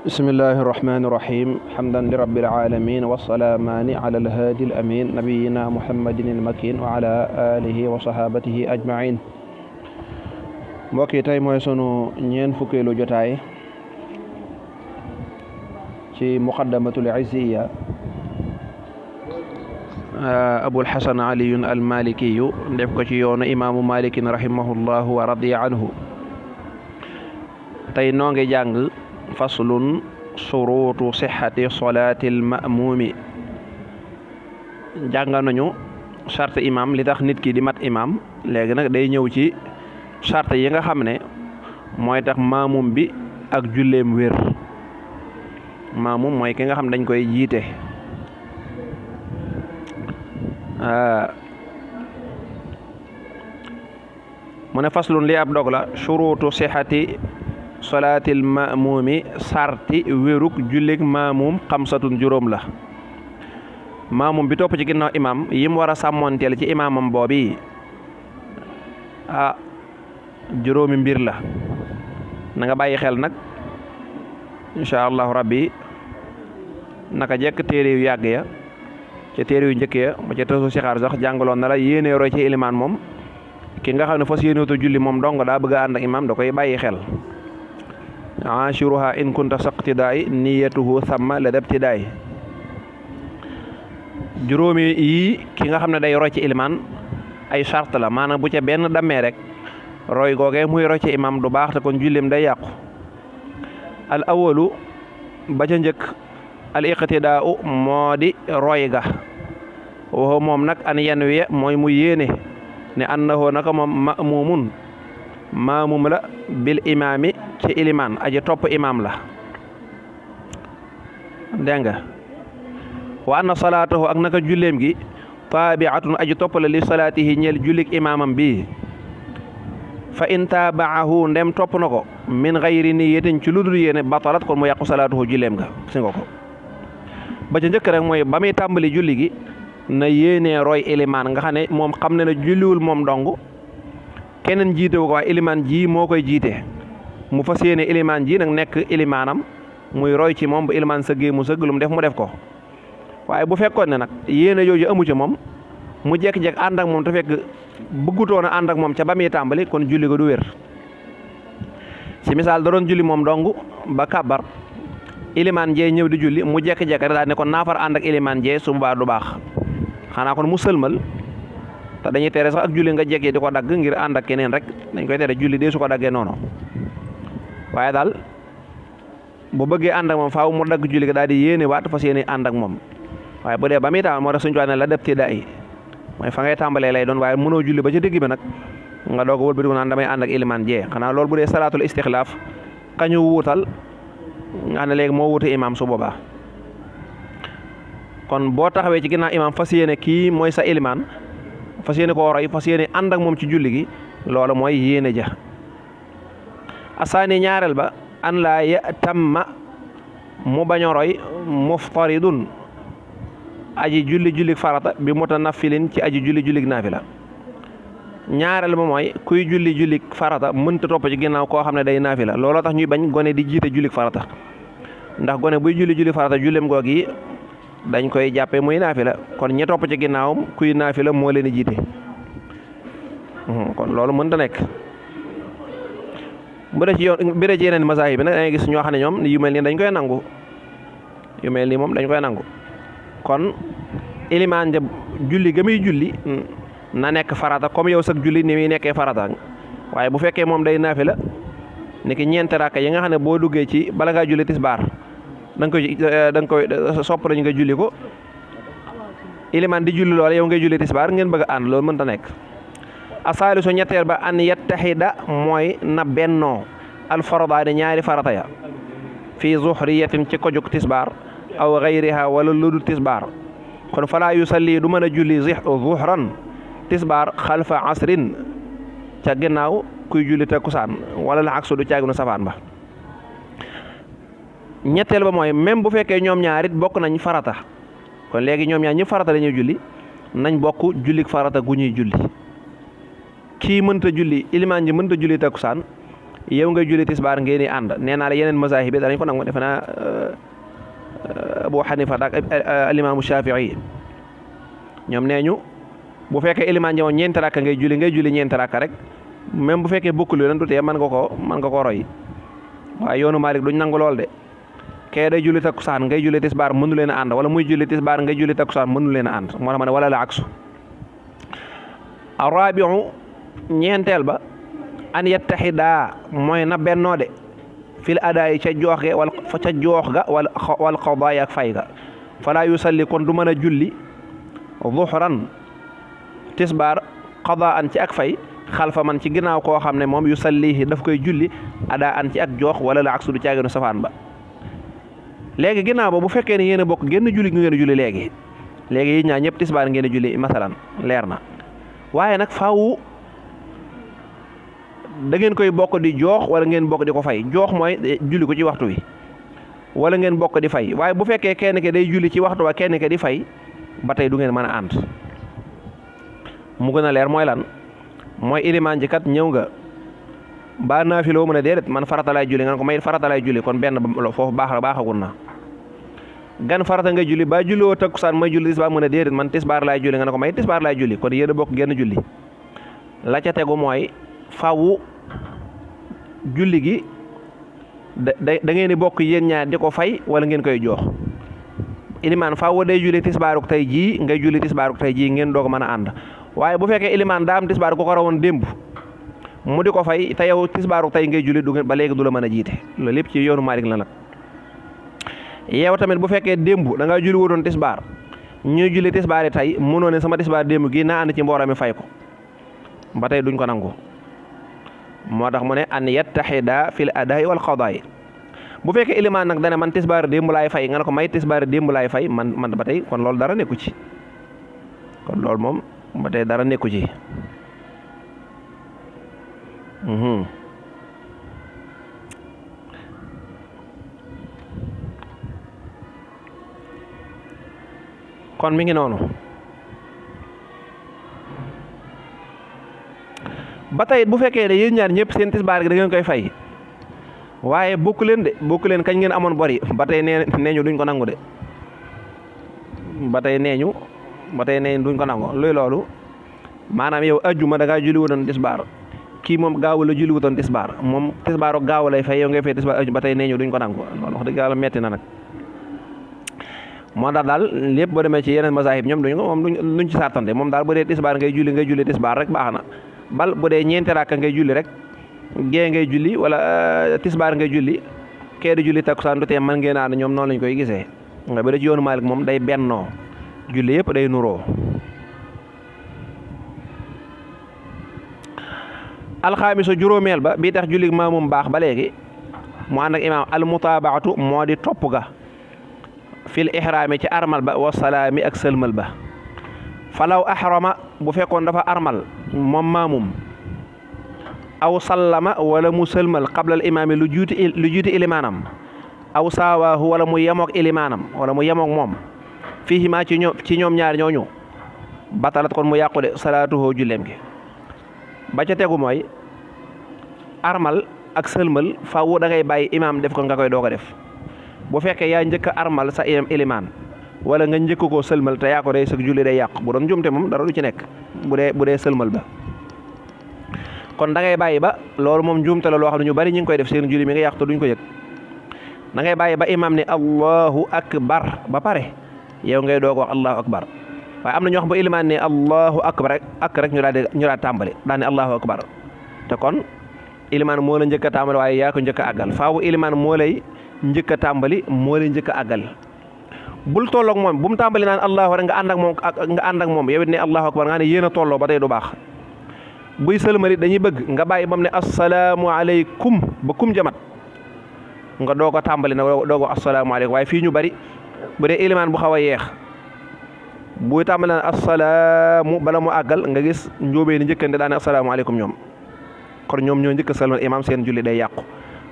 bismillahi irrahmani irrahim hamdan li rabbil alamin wasalaamaani ala alhaadi al amin nabiyina muhammadin il makin wa ala alihi wa sahabatihi ajmain mbokk yi tey mooy sunu ñeen fukkeelu jotaay ci muqaddamatul izziya abul hasan aliyun al malikiyu def ko ci yoonu imaamu malikin rahimahullahu wa radiya anhu tey noo ngi jàng faslun suruutu sixati solaatil ma'muumi jàng nañu charte imam li tax nit ki di mat imam léegi nag day ñëw ci charte yi nga xam ne mooy tax maamum bi ak julleem wér maamum mooy ki nga xam dañ koy jiite mu ne faslun li ab dog la suruutu sixati solaatil maamuumi sarti wéruk jullig maamum xamsatun juróom la maamum bi topp ci ginnaaw imam yim war a sàmmonteel ci imamam boobi juróomi mbir la na nga bàyyi xel nag incha allahu rabbi naka jekk téere yu yàgg ya ca téere yu njëkk ya ba ca tësu sixaar sax jàngaloon na la yéene roy ci ilimaan moom ki nga xam ne fas yéenewutu julli moom dong daa bëgg a ànd ak imam da koy bàyyi xel ashuruha in kunta saqtidaay niyatuhu thamma la dabtidaay juróomi yii ki nga xam ne day roy ci ilimaan ay charte la maanaam bu ca benn dammee rek roy googee muy roy ci imam du baax te kon jullim day yàqu al awalu ba ca njëkk al iqtidaau moo di roy ga waxoo moom nag an yen wiye mooy mu yéene ne annahu naka moom ma'mumun maamum la bil imaami ci ilimaan aji topp imaam la dégg nga wa anna salaatahu ak naka julleem gi taabiatun aji topp la li salaatihi ñeel jullik imaamam bi fa in taabaahu ndem topp na ko min gayri niyatin ci ludul yéene batalat kon mu yàqu salaatuhu julleem ga si nga ko ba ca njëkk rek mooy ba muy tàmbali julli gi na yéenee roy ilimaan nga xam ne moom xam ne na julliwul moom dong keneen jiite wu ko waaye ilimaan ji moo koy jiite mu fas yéene ilimaan ji nag nekk ilimaanam muy roy ci moom bu ilimaan sëggee mu sëgg lu mu def mu def ko waaye bu fekkoon ne nag yéene jooju amu ci moom mu jekk-jekk ànd ak moom te fekk bëggutoon a ànd ak moom ca ba muy tàmbali kon julli ko du wér ci misaal da doon julli moom dong ba kàbbar ilimaan jee ñëw di julli mu jekk-jekk rek daal ne kon naafar ànd ak ilimaan jee su boobaa du baax xanaa kon mu sëlmal te dañuy tere sax ak julli nga jekkee di ko dagg ngir ànd ak keneen rek dañ koy tere julli dee su ko daggee noonu waaye daal bu bëggee ànd ak moom faaw mu dagg julli ga daal di yéene waat fas yéene ànd ak moom waaye bu dee ba muy tàmbali moo tax suñu ne la def ci daay mooy fa ngay tàmbalee lay doon waaye mënoo julli ba ca digg bi nag nga doog a wëlbatiku naan damay ànd ak ilimaan jee xanaa loolu bu dee salaatul istixlaaf kañu wuutal nga xam ne léegi moo wuute imaam su boobaa kon boo taxawee ci ginnaaw imaam fas yéene kii mooy sa ilimaan fas yéene koo roy fas yéene ànd ak moom ci julli gi loolu mooy yéene ja asaani ñaareel ba an laa yatamma mu bañ a roy muftaridun aji julli farata bi mutanafilin ci aji julli naafila ñaareel ba mooy kuy julli farata mënta topp ci ginnaaw koo xam ne day naafila looloo tax ñuy bañ gone di jiite julli farata ndax gone buy julli farata jullem goog yi dañ koy jàppe muy naafila kon ñi topp ci ginnaawam kuy naafila moo leen di jiite kon loolu mënta nekk bu dee ci yeneen masaahib bi nag dangay gis ñoo xam ne ñoom yu mel nii dañ koy nangu yu mel nii moom dañ koy nangu kon ilimaan ja julli ga muy julli na nekk farata comme yow sax julli ni muy nekkee farata waaye bu fekkee moom day naafila ni ki ñeenti rakka yi nga xam ne boo duggee ci bala ngaa julli tisbaar da nga koy sopp nañu nga julli ko ilimaan di julli loole yow ngay julli tisbaar ngeen bëgg a ànd loolu mënta nekk asaalisu ñetteel ba an yattaxida mooy na bennoo alfaradaani ñaari farata ya fii zuhriyatin ci kojug tisbaar aw gayriha wala ludu tisbaar kon falaa yusalli du mën a julli zuhran tisbaar xalfa asrin ca ginnaaw kuy julli takkusaan wala la aksu du caaginu safaan ba ñetteel ba mooy même bu fekkee ñoom ñaar it bokk nañ farata kon léegi ñoom ñaar ñëpp farata la ñuy julli nañ bokk jullik farata gu ñuy julli kii mënta julli ilimaan ji mënta julli takkusaan yow ngay julli tisbaar ngeen di ànd nee naa la yeneen mazahib danañ ko nangu defe naa Abu Hanifa ak alimaamu Shafii ñoom nee ñu bu fekkee ilimaan jamono ñeenti rakka ngay julli ñeenti rakka rek même bu fekkee bokkul leen du tee mën nga ko roy waaye yoonu Maalik duñ nangu lool de kee day julli takkusaan ngay julli tisbaar mënu leen a ànd wala muy julli tisbaar ngay julli takkusaan mënu leen a ànd moo tax ma ne wala la aksu arabiu ñeenteel ba an yattaxidaa mooy na bennoo de fil adaayi ca joox ge wala ca joox ga wal qadaay ak fay ga fala yusalli kon du mën a julli zuhran tisbaar qadaa an ci ak fay xalfa man ci ginnaaw koo xam ne moom yusallihi daf koy julli adaa an ci ak joox wala la ak sudu caaginu safaan ba léegi ginnaaw ba bu fekkee ne yéen a bokk génn julli ngeen a julli léegi yi ñaar ñëpp tisbaar ngeen a julli masalan leer na waaye nag faaw da ngeen koy bokk di joox wala ngeen bokk di ko fay joox mooy julli ko ci waxtu wi wala ngeen bokk di fay waaye bu fekkee kenn ke day julli ci waxtu wa kenn ke di fay ba tey du ngeen mën a ànd mu gën a leer mooy lan mooy ilimaan ji kat ñëw nga ba naafiloo mu ne déedéet man farata laay julli nga ko may farata laay julli kon benn foofu baaxagul na gan farata nga julli ba julli woo takkusaan may julli tisbaar mu ne déedéet man tisbaar laay julli nga ne ko may tisbaar laay julli kon yéen a bokk genn julli la ca tegu mooy fawu julli gi da ngeen di bokk yéen ñaar di ko fay wala ngeen koy joox ilimaan fawu day julli tisbaaruk tey jii ngay julli tisbaaruk tey jii ngeen doog mën a ànd waaye bu fekkee ilimaan daa am tisbaar ku ko rawoon démb mu di ko fay te yow tisbaaruk tey ngay julli du ba léegi du la mën a jiite loolu lépp ci yoonu Maalik la nag yow tamit bu fekkee démb da ngaa julli wutoon tisbaar ñuy julli tisbaar yi tey mënoo ne sama tisbaar démb gi naa ànd ci mbooloo mi fay ko ba tey duñ ko nangu moo tax mu ne an yattaxida fil adaa'i wal qadaay bu fekkee ilimaan nag dane man tisbaar démb laay fay nga ne ko may tisbaar démb laay fay man ba tey kon loolu dara nekku ci kon loolu moom ba tey dara nekku ci kon mi ngi noonu ba tey bu fekkee ne yéen ñaar ñëpp seen tisbaar gi da ngeen koy fay waaye bokku leen kañ ngeen amoon bor yi ba tey nee ñu duñ ko nangu de ba tey nee ñu duñ ko nangu luy loolu maanaam yow ajjuma da ngaa julli wutoon tisbaar kii moom gaaw la julli wutoon tisbaar moom tisbaaru gaaw lay fay yow ngay fay tisbaar ajjuma ba tey nee ñu duñ ko nangu loolu wax dëgg yàlla metti na nag moo tax daal lépp boo demee ci yeneen masaahib ñoom duñ ci sartante moom daal bu dee tisbaar ngay julli tisbaar rek baax na bal bu dee ñeenti rakka ngay julli rek gée ngay julli wala tisbaar ngay julli kee di julli takkusaan du tee man ngeen ànd ñoom noonu lañ koy gisee nga ba da ci yoonu Maalik moom day bennoo julli yëpp day nuroo alxaamisu juróomeel ba bii tax julli maamum baax ba léegi mu ànd ak imaam almutaabaatu moo di topp ga fil ihraami ci armal ba wa salaami ak sëlmal ba falaw ahrama bu fekkoon dafa armal moom maamum aw sallama wala mu sëlmal qabla al imaami lu juuti ilimaanam aw saawaahu wala mu yemook ilimaanam wala mu yemook moom fiihimaa ci ñoom ñaar ñooñu batalat kon mu yàqu de salaatuhu julleem gi ba ca tegu mooy armal ak sëlmal faaw da ngay bàyyi imaam def ko nga koy doog a def bu fekkee yaa njëkk a armal sa ilimaan wala nga njëkk koo sëlmal te yaa ko day sa julli day yàqu bu doon jumte moom dara du ci nekk bu dee sëlmal ba kon da ngay bàyyi ba loolu moom njuumte la loo xam ne ñu bari ñu ngi koy def seen julli mi nga yàq te duñ ko yëg da ngay bàyyi ba imaam ne allahu akbar ba pare yow ngay doog wax allahu akbar waaye am na ñoo xam ba ilimaan ne allahu akbar rek ñu daal tàmbali daal ne allahu akbar te kon ilimaan moo la njëkk a tàmbali waaye yaa ko njëkk a àggal faawu ilimaan moo lay njëkk a tàmbali moo lay njëkk a àggal bul tolloog moom bu mu tàmbali naan allahu rek nga ànd ak moom yow it ne allahu akbar nga ne yéen a tolloo ba tey du baax buy sëlmali dañuy bëgg nga bàyyi ba mu ne assalaamu aleykum ba kum jamat nga doog a tàmbali na doog a assalaamu aleykum waaye fii ñu bari bu dee ilimaan bu xaw a yeex buy tàmbali naan assalaamu bala mu àggal nga gis njóobee ni njëkkante daane assalaamu aleykum ñoom kon ñoom ñoo njëkk a sëlmal imaam seen julli day yàqu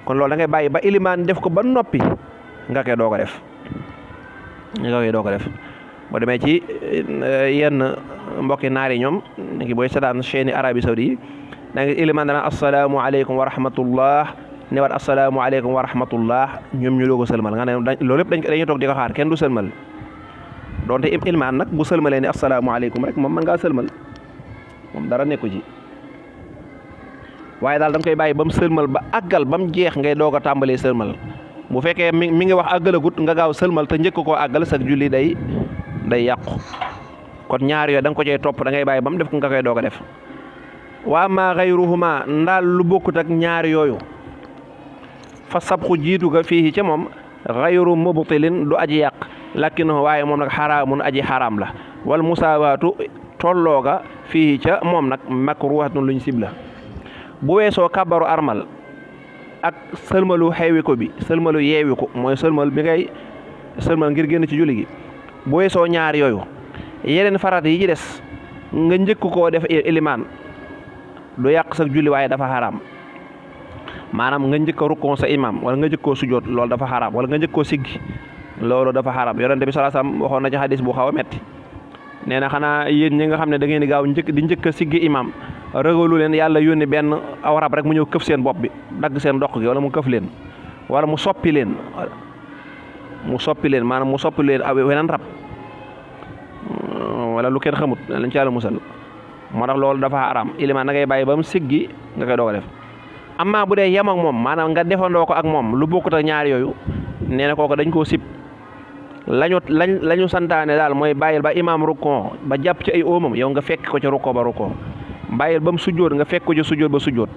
kon loolu da ngay bàyyi ba ilimaan def ko ba noppi nga koy doog a def boo demee ci yenn mbokki naar yi ñoom niki booy seetaan chaîne Arabie Saoudi da nga ilimaan dana assalaamu aleykum wa rahmatullah newaat assalaamu aleykum wa rahmatullah ñoom ñu doog a sëlmal nga ne loolu lépp dañuy toog di ko xaar kenn du sëlmal donte ilimaan nag bu sëlmalee ni assalaamu aleykum rek moom mën ngaa sëlmal moom dara nekku ci waaye daal da nga koy bàyyi ba mu sëlmal ba àggal ba mu jeex ngay doog a tàmbalee sëlmal bu fekkee mi ngi wax àggalagut nga gaaw sëlmal te njëkk koo àggal sa julli day yàqu kon ñaar yooyu da nga ko cay topp da ngay bàyyi ba mu def ko nga koy doog a def wa amma xayruhuma ndaal lu bokkut ak ñaar yooyu fa sabxu jiitu ga fii ca moom xayru mubtilin du aji yàq lakkinahu waaye moom nag xaraamun aji xaraam la wal musaawaatu tollooga fii ca moom nag makruhatun luñ sib la bu weesoo kabaru armal ak sëlmalu xewi ko bi sëlmalu yeewi ko mooy sëlmal bi ngay sëlmal ngir génn ci julli gi bu weesoo ñaar yooyu yeneen farat yi ci des nga njëkk koo def ilimaan du yàq sa julli waaye dafa xaraam maanaam nga njëkk a rukkoo sa imam wala nga njëkk koo sujjoot loolu dafa xaraam wala nga njëkk koo siggi loolu dafa xaraam yonente bi sallallahu alayhi wasallam waxoon na ci xadis bu xaw a metti nee na xanaa yéen ñi nga xam ne da ngeen di gaaw njëkk a siggi imam ragalu leen yàlla yónni benn aw rab rek mu ñëw këf seen bopp bi dagg seen doq gi wala mu këf leen wala mu soppi leen maanaam mu soppi leen aw weneen rab wala lu kenn xamut lañ ci yàlla musal moo tax loolu dafa xaraam ilimaan da ngay bàyyi ba mu siggi nga koy doog a def amma bu dee yem ak moom maanaam nga defandoo ko ak moom lu bokkut ak ñaar yooyu nee na kooku dañ koo sib lañu santaane daal mooy bàyyil ba imaam rukkoo ba jàpp ci ay oomam yow nga fekk ko ci rukkoo ba rukkoo bàyyil ba mu sujjóot nga fekk ko ci sujjóot ba sujjóot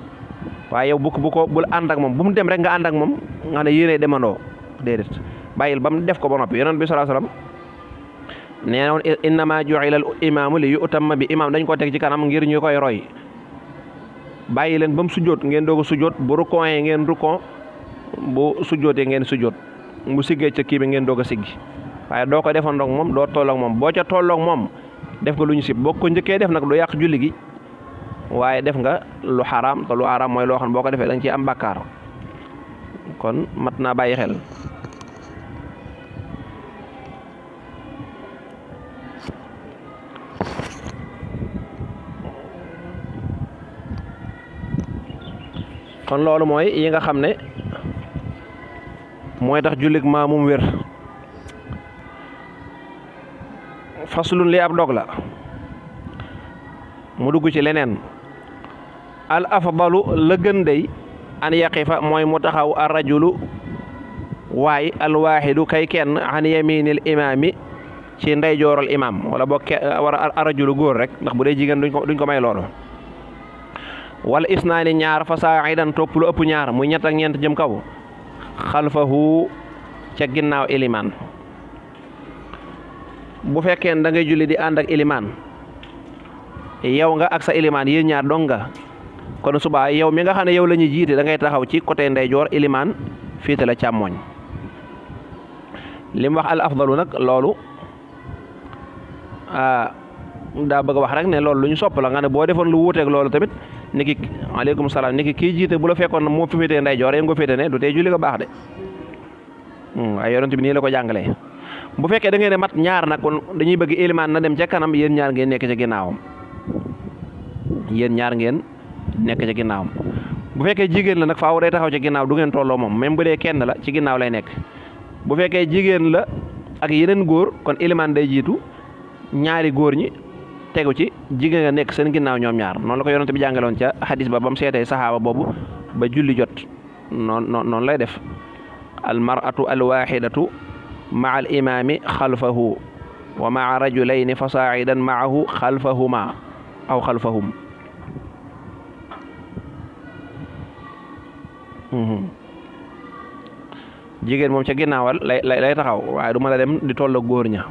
waaye yow bul ànd ak moom bu mu dem rek nga ànd ak moom nga ne yéenee demandoo déedéet bàyyil ba mu def ko ba noppi yonent bi sallallahu alayhi wasallam nee na woon innama ju'ila al imaamu li yu'tamma bi imaam dañ ko teg ci kanam ngir ñu koy roy bàyyi leen ba mu sujjóot ngeen doog a sujjóot bu rukkoo yi ngeen rukkoo bu sujjóotee ngeen sujjóot bu siggee ca kii bi ngeen doog a siggi waaye doo ko defandoog moom doo tolloog moom boo ca tolloog moom def nga lu ñu sib boo ko njëkkee def nag du yàq julli gi waaye def nga lu xaraam te lu xaraam mooy loo xam boo ko defee da nga ciy am bàkkaar kon mat naa bàyyi xel kon loolu mooy yi nga xam ne mooy tax jullig maamum wér faslun li ab dog la mu dugg ci leneen al afdalu la gën day an yaqifa mooy mu taxaw ar rajulu waay al waaxidu kay kenn an yaminil imaami ci ndeyjooral imam wala boo war a ar rajulu góor rek ndax bu dee jigéen duñ ko may loolu wala isnaani ñaar fa saa'idan topp lu ëpp ñaar muy ñett ak ñeent jëm kaw xalfahu ca ginnaaw ilimaan bu fekkee da ngay julli di ànd ak ilimaan yow nga ak sa ilimaan yéen ñaar dong nga kon subaa yow mi nga xam ne yow la ñuy jiite da ngay taxaw ci côté ndeyjoor ilimaan féete la càmmooñ li mu wax al afdalu nag loolu daa bëgg a wax rek ne loolu lu ñu sopp la nga ne boo defoon lu wuuteeg loolu tamit niki aleykum salaam niki kii jiite bu la fekkoon moo fi féetee ndeyjoor yow nga féete ne du tey julli nga baax de ay yonent bi nii la ko jàngalee bu fekkee da ngeen ne mat ñaar nag kon dañuy bëgg ilimaan na dem ca kanam yéen ñaar ngeen nekk ca ginnaawam ca ginnaawam bu fekkee jigéen la nag faaw day taxaw ca ginnaaw du ngeen tolloo moom même bu dee kenn la ci ginnaaw lay nekk bu fekkee jigéen la ak yeneen góor kon ilimaan day jiitu ñaari góor ñi tegu ci jigéen nga nekk seen ginnaaw ñoom ñaar noonu la ko yonent bi jàngaloon ca xadis ba mu seetee saxaaba boobu ba julli jot noonu lay def al mar'atu al waxidatu maa al imaami xalfahu wa maa rajulayni fa saa'idan maahu xalfahuma aw xalfahum jigéen moom ca ginnaawal lay taxaw waaye du mën a dem di toll ak góor ña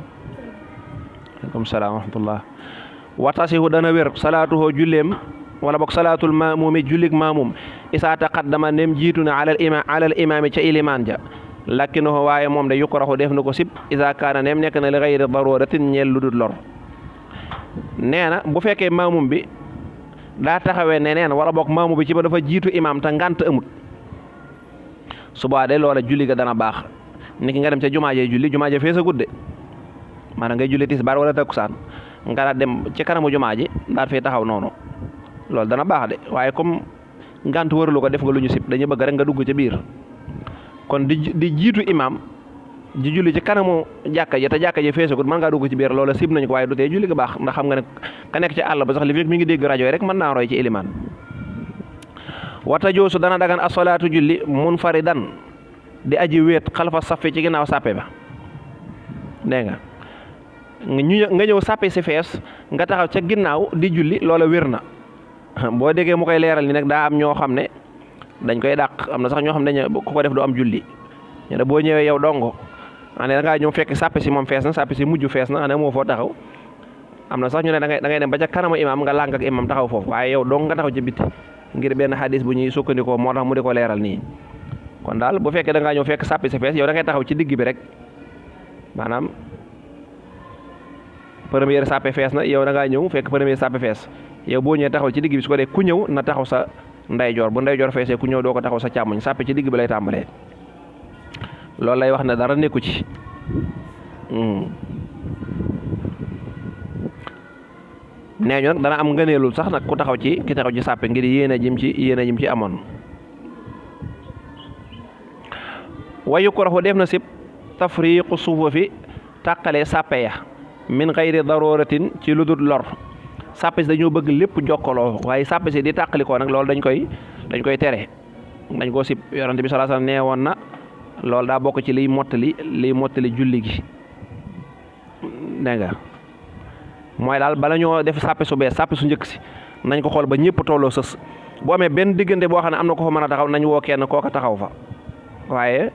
aleykum salaam wa rahmatullah watasihu dana wér salaatuhoo julleem wala boog salaatul maamumi jullig maamum isaa taqaddama nem jiitu na alal imaami ca ilimaan ja lakkinahu waaye moom de yukrahu def na ko sib isaa kaana nem nekk na li gayri daruratin ñeel lu dul lor nee na bu fekkee maamum bi daa taxawee neneen wala boog maamu bi ci ba dafa jiitu imaam te ngant amut subaa de loola julli ga dana baax niki nga dem ca jumaajee julli jumaajee fees a gudde maanaam ngay julli tisbaar wala takkusaan nga daa dem ci kanamu jumaa ji daal fee taxaw noonu loolu dana baax de waaye comme ngant waralu ko def nga lu ñu sib dañu bëgg rek nga dugg ca biir kon di jiitu imaam di julli ci kanamu jàkka ji te jàkka ji feesagut mën ngaa dugg ci biir loola sib nañ ko waaye du tee julli ga baax ndax xam nga ne ka nekk ci àll ba sax li fekk mi ngi dégg rajo yi rek mën naa roy ci ilimaan wata joosu dana dagan asolaatu julli munfaridan di aji wéet xalfa safi ci ginnaaw sàppe ba dégg nga ñëw sàppe si fees nga taxaw ca ginnaaw di julli loola wér na boo déggee mu koy leeral ni nag daa am ñoo xam ne dañ koy dàq am na sax ñoo xam ne ku ko def du am julli ñu ne boo ñëwee yow dongo ane da ngaa ñëw fekk sàppe si moom fees na sàppe si mujj fees na ane moo foo taxaw am na sax ñu ne da ngay dem ba ca kanamu imaam nga lànk ak imaam taxaw foofu waaye yow dong nga taxaw ci bitti ngir benn xadis bu ñuy sukkandikoo moo tax mu di ko leeral nii kon daal bu fekkee da ngaa ñëw fekk sàppe si fees yow da ngay taxaw ci digg bi rek maanaam première sàppe fees na yow da ngaa ñëw fekk première sàppe fees yow boo ñëwee taxaw ci digg bi su ko dee ku ñëw na taxaw sa ndeyjoor bu ndeyjoor feesee ku ñëw doo ko taxaw sa càmmoñ sàppe ci digg bi lay tàmbalee loolu lay wax ne dara nekku ci nee ñu nag dana am ngëneelul sax nag ku taxaw ci ki taxaw ci sàppe ngir yéene jim ci amoon wayu koraxu def na sib tafriqu sufufi tàqale sàppe ya min xayri daruratin ci lu dul lor sàppe si dañoo bëgg lépp jokkaloo waaye sàppe si di tàqalikoo nag loolu dañ koy tere dañ koo sib yonent bi sallallahu alayhi wasallam nee woon na loolu daa bokk ci liy mottali julli gi dégg nga mooy daal bala ñoo def sàppe su bees sàppe su njëkk si nañ ko xool ba ñëpp tolloo sës boo amee benn diggante boo xam ne am na ko fa mën a taxaw nañ woo kenn kooka taxaw fa waaye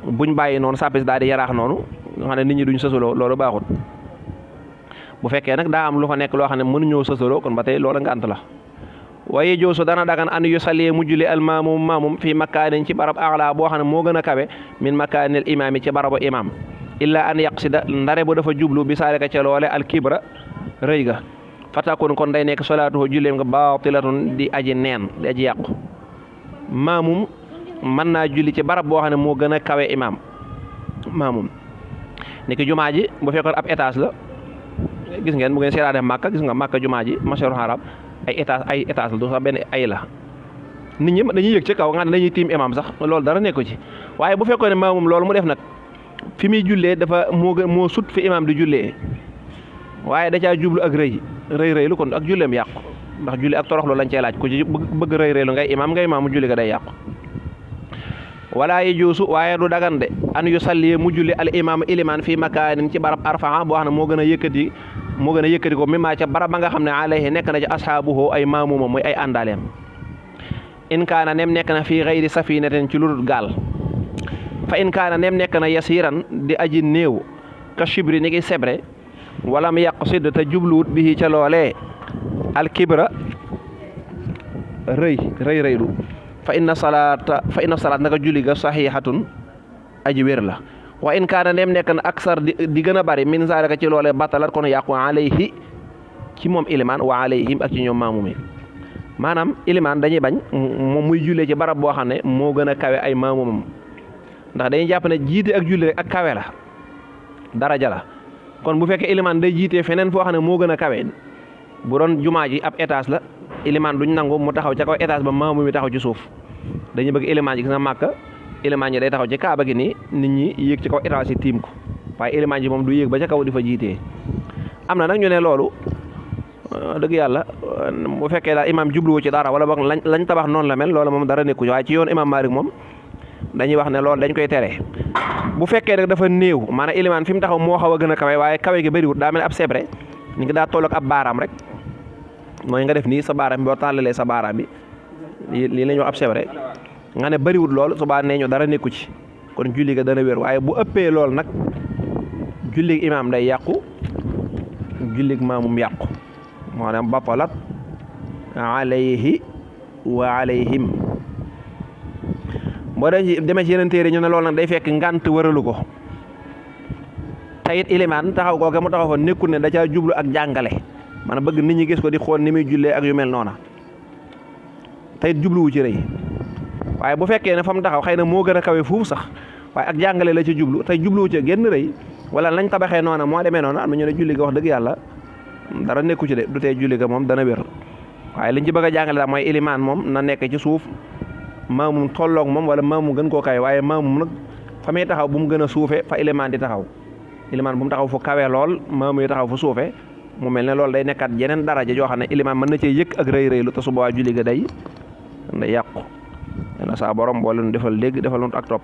buñ bàyyi noonu sàppe si daal di yaraax noonu nga xam ne nit ñi duñ sësaloo loolu baaxut bu fekkee nag daa am lu fa nekk loo xam ne mënuñoo sësaloo kon ba tey loola ngànt la waaye joosu dana dagan an yu salee mu julli al maamum fii makaanin ci barab axlaa boo xam ne moo gën a kawe min makaanil imaam yi ci barabu imaam illa an yaqsida ndare bu dafa jublu bi saalika ca loole al kibra rëy ga fatakun kon day nekk solaatuhu julleem nga baatilatun di aji neen di aji yàqu maamum mën naa julli ci barab boo xam ne moo gën a kawe imaam maamum ni ki jumaa ji bu fekkoon ab étage la gis ngeen bu ngeen seeraa def màkka gis nga màkka jumaa ji masharul haram ay étage la du sax benn ay la nit ñi dañuy yëg ci kaw nga ne dañuy tiim imaam sax loolu dara nekku ci waaye bu fekkoon ne maamum loolu mu def nag fi muy jullee dafa moo sut fi imaam di jullee waaye da caa jublu ak rëy lu kon ak julleem yàqu ndax julli ak toroxlu lañ cee laaj ku ci bëgg rëylu ngay imaam mu julli ga day yàqu wala yi juusu waaye du dagan de an yu salli mu julli al imaam ilimaan fii makaanin ci barab arfaa boo xam ne moo gën a yëkkati ko mimma ca barab ba nga xam ne alayhi nekk na ci ashaabuhu ay maamuma muy ay àndaaleem in kaana nem nekk na fii xayri safinatin ci ludul gaal fa in kaana nem nekk na yasiran di aji néew ka shibri ni ki sebre wala mu yaqsid te jubluwut bi ca loolee al kibra rëylu fa inna salaat naka julli ga saxiixatun aji wér la wa in kaana nem nekk na aksar di gën a bari min zalika ci loolee batalat kon yàqu alayhi ci moom ilimaan wa alayhim ak ci ñoom maamumi maanaam ilimaan dañuy bañ moom muy jullee ci barab boo xam ne moo gën a kawe ay maamumam ndax dañuy jàpp ne jiite ak julli rek ak kawe la daraja la kon bu fekkee ilimaan day jiitee feneen foo xam ne moo gën a kawe bu doon jumaa ji ab étage la ilimaan duñ nangu mu taxaw ca kaw étage ba maamu mi taxaw ci suuf dañuy bëgg ilimaan ji gis nga màkka ilimaan ji day taxaw ci kaaba gi nii nit ñi yéeg ci kaw étage yi tiim ko waaye ilimaan ji moom du yéeg ba ca kaw di fa jiitee am na nag ñu ne loolu dëgg yàlla bu fekkee daal imaam jubluwu ci dara wala boog lañ tabax noonu la mel loolu moom dara nekku ci waaye ci yoon imaam Maalik moom dañuy wax ne loolu dañ koy tere bu fekkee rek dafa néew maanaam ilimaan fi mu taxaw moo xaw a gën a kawe waaye kawe gi bëriwut daa mel ab sebre ñu ngi daa toll ak ab baaraam rek mooy nga def nii sa baaraam bi boo tàllalee sa baaraam bi lii la ñu wax ab sebre nga ne bëriwut lool subaa nee ñu dara nekku ci kon julli ga dana wér waaye bu ëppee lool nag jullig imaam day yàqu jullig maamum yàqu maanaam batalat alayhi wa alayhim boo demee ci yeneen téere ñu ne loolu nag day fekk ngant wëralu ko te it ilimaan taxaw kooke mu taxaw fa nekkul ne da caa jublu ak jàngale maanaam bëgg nit ñi gis ko di xool ni muy jullee ak yu mel noona te it jubluwu ci rëy waaye bu fekkee ne fa mu taxaw xëy na moo gën a kawe fuuf sax waaye ak jàngale la ci jublu te jubluwu ci génn rëy wala lañ tabaxee noona moo demee noona am na ñu ne julli ga wax dëgg yàlla dara nekku ci de du tee julli ga moom dana wér waaye liñ ci bëgg a jàngale daal mooy ilimaan moom na nekk ci suuf maamum tolloog moom wala maamum gën koo kawe waaye maamum nag fa muy taxaw bu mu gën a suufe fa ilimaan di taxaw ilimaan bu mu taxaw fu kawe lool maamu yi taxaw fu suufe mu mel ne loolu day nekkaat yeneen daraja joo xam ne ilimaan mën na cee yëg ak rëy rëylu te su boobaa julli ga day yàqu na saa borom boo leen defal dégg defal nu ak topp